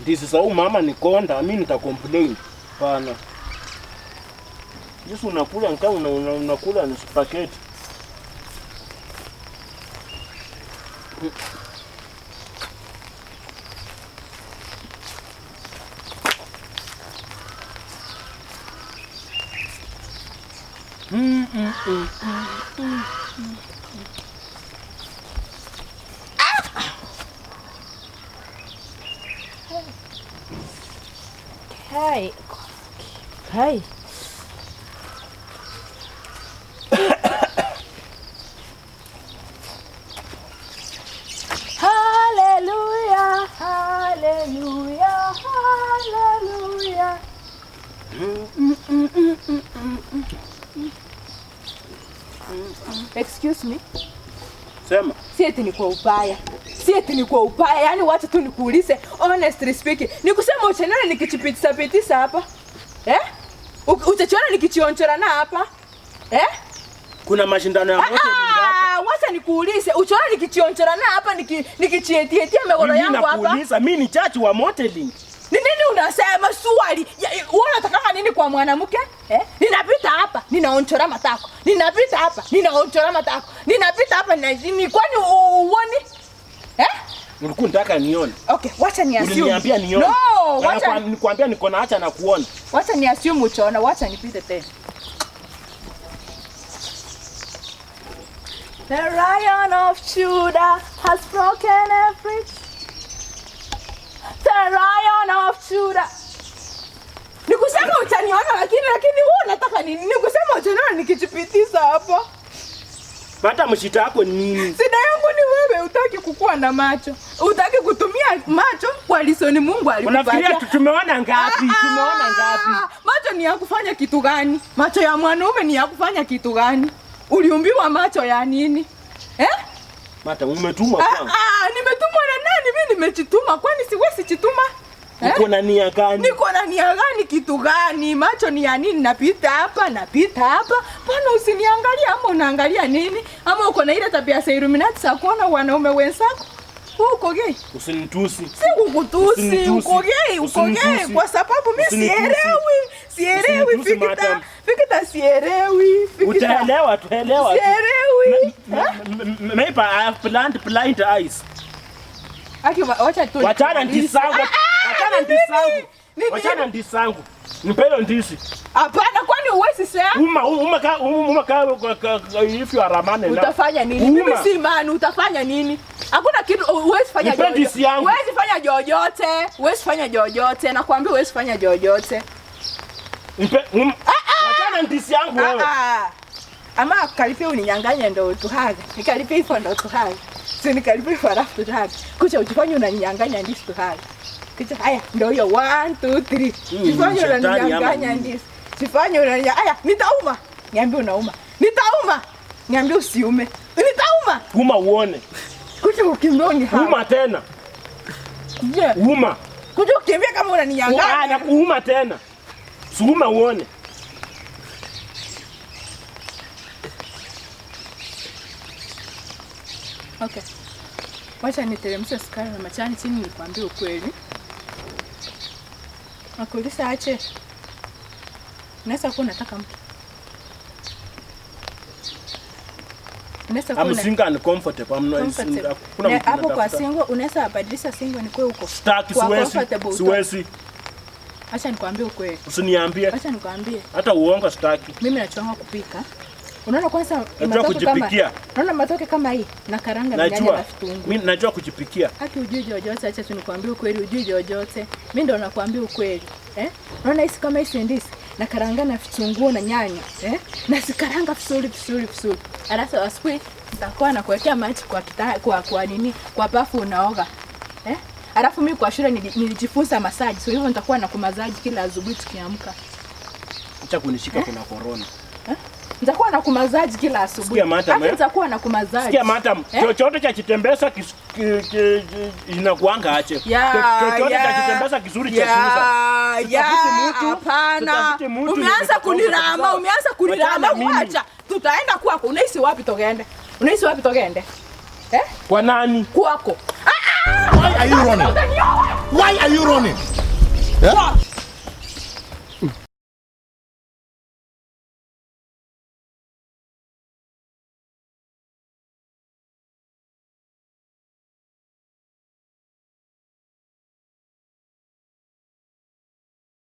Ndizi za huyu mama ni konda, mimi nita complain. Pana. Yesu unakula nkaa unakula ni spaghetti. Kai. Kai. Hallelujah, hallelujah, hallelujah. Excuse me. Sema. Si eti ni kwa ubaya. Si eti ni kwa ubaya. Yaani wacha tu nikuulize honestly speaking. Nikusema uchaniona nikichipitisa pitisa hapa? Eh? Utachiona nikichionchora na hapa? Eh? Kuna mashindano ya moto hapa. Wacha nikuulize, uchaona nikichionchora na hapa nikichietietia mikono yangu hapa? Mimi nakuuliza, mimi ni chachi wa modeling. Ni nini unasema swali? Wewe unataka nini kwa mwanamke? Eh? Ninapita hapa, ninaonchora matako. Ninapita hapa, ninaonchora matako. Ninapita hapa na ni kwani uone? Eh? Ulikuwa unataka nione. Okay, wacha ni assume. Uliniambia nione. No, wacha nikwambia niko na acha na kuona. Wacha ni assume uchaona, wacha nipite tena. The Lion of Judah has broken every. The Lion of Judah. Nikusema utaniona lakini wewe unataka nini? Nikusema utaniona nikichipitisa hapo. Hata mshita yako ni nini? Shida yangu ni wewe hutaki kukua na macho. Hutaki kutumia macho kwa lisoni Mungu alikupatia. Unafikiria tumeona ngapi? Tumeona ngapi? Macho ni ya kufanya kitu gani? Macho ya mwanaume ni ya kufanya kitu gani? Uliumbiwa macho ya nini? Eh? Mata umetumwa kwangu. Nimetumwa na nani? Mimi nimejituma. Kwani siwezi jituma? Uko na nia gani? Niko na nia gani kitu gani? Macho ni ya nini? Napita hapa, napita hapa. Mbona usiniangalia ama unaangalia nini? Ama uko na ile tabia ya Illuminati za kuona wanaume wenzako? Uko gay? Usinitusi. Si kukutusi, uko gay, uko gay kwa sababu mimi sielewi. Sielewi Fikita. Fikita sielewi. Fikita. Utaelewa, tuelewa. Sielewi. Maybe I have blind eyes. Aki wacha tu. Wachana ndizi zangu. Wachana ndizi zangu. Wachana ndizi zangu. Nipelo ndizi. Hapana, kwani huwezi sema? Uma ka if you are a man. Utafanya nini? Mimi si man, utafanya nini? Hakuna kitu huwezi fanya jojote. Huwezi fanya jojote. Huwezi fanya jojote. Nakwambia huwezi fanya jojote. Nipe wachana ndizi yangu wewe. Ama karibia uninyang'anye ndo tuhage. Nikaribia hivyo ndo tuhage. Si nikaribia hivyo alafu tuhage. Kucha ujifanye unaninyang'anya ndizi tuhage. Kucha haya ndio hiyo 1 2 3. Jifanye unaninyang'anya ndizi. Jifanye unaninyang'anya. Haya nitauma. Niambie unauma. Nitauma. Niambie usiume. Nitauma. Uma uone. Kucha ukimbia ni hapa. Uma tena. Yeah. Uma. Kucha ukimbia kama unaninyang'anya. Na kuuma tena. Suuma uone. Okay. Wacha niteremshe sukari na majani chini nikwambie ukweli. Nakuuliza ache. Unaweza kuwa unataka mke. Unaweza kuwa I'm single and comfortable. I'm not single. Kuna mtu hapo kwa single unaweza badilisha single ni kwa huko. Sitaki, siwezi. Siwezi. Acha nikwambie ukweli. Usiniambie. Acha nikwambie. Hata uongo sitaki. Mimi nachoanga kupika. Unaona kwanza matoke kama unaona matoke kama hii na karanga na nyanya na vitunguu. Mimi najua kujipikia. Haki hujui jojote, acha tu nikwambie ukweli, hujui jojote. Mimi ndo nakwambia ukweli. Eh? Unaona hizi kama hizi ndizi na karanga na vitunguu na nyanya, eh? Na sikaranga vizuri vizuri vizuri. Alafu asubuhi nitakuwa nakuwekea maji kwa kwa nini? Kwa bafu unaoga. Eh? Alafu mimi kwa shule nilijifunza massage. So hivyo nitakuwa na kumasaji kila asubuhi tukiamka. Acha kunishika kuna corona. Eh? Nitakuwa na kumazaji kila asubuhi. Sikia madam. Nitakuwa na kumazaji. Sikia madam, chochote cha kitembeza inakuanga ache. Chochote cha kitembeza kizuri cha kuuza. Hapana. Umeanza kunirama, umeanza kunirama wacha. Tutaenda kwako. Unaishi wapi togende? Unaishi wapi togende? Eh? Kwa nani? Kwako. Why are you running? Why are you running? What?